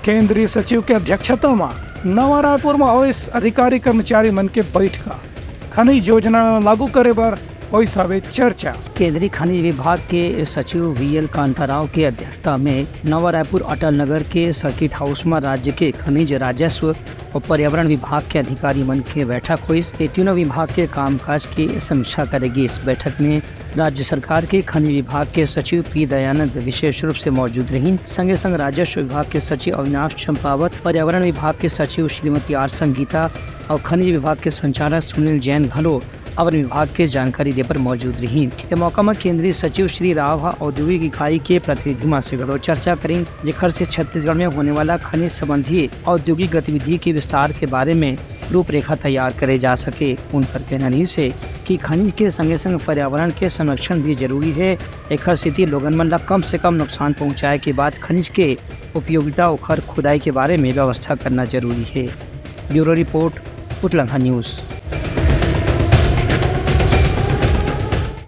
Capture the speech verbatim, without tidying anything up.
केंद्रीय सचिव के अध्यक्षता म नवा रायपुर म होइस अधिकारी कर्मचारी मन के बैठका। खनिज योजना लागू करे बर होइस हवे चर्चा। केंद्रीय खनिज विभाग के सचिव वी एल कांता राव के अध्यक्षता में नवा रायपुर अटल नगर के सर्किट हाउस म राज्य के खनिज, राजस्व और पर्यावरण विभाग के अधिकारी मन के बैठक होइस। ये तीनों विभाग के कामकाज के समीक्षा करे गिस। बैठक में राज्य सरकार के खनिज विभाग के सचिव पी दयानंद विशेष रूप से मौजूद रहिन। संगे संग राजस्व विभाग के सचिव अविनाश चंपावत, पर्यावरण विभाग के सचिव श्रीमती आर संगीता और खनिज विभाग के संचालक सुनील जैन घलो अपन विभाग के जानकारी दे बर मौजूद रहिन। ये मौका म केंद्रीय सचिव श्री राव ह औद्योगिक इकाई के प्रतिनिधि मन से घलो चर्चा करिन, जेखर से छत्तीसगढ़ में होने वाला खनिज संबंधी औद्योगिक गतिविधि के विस्तार के बारे में रूपरेखा तैयार करे जा सके। उनकर कहना रहिस हे कि खनिज के संगे संग पर्यावरण के संरक्षण भी जरूरी हे। एखर सेती लोगन मन ला कम से कम नुकसान पहुंचाए के बाद खनिज के उपयोगिता, ओखर खुदाई के बारे में व्यवस्था करना जरूरी हे। Bureau report, Utlanga news.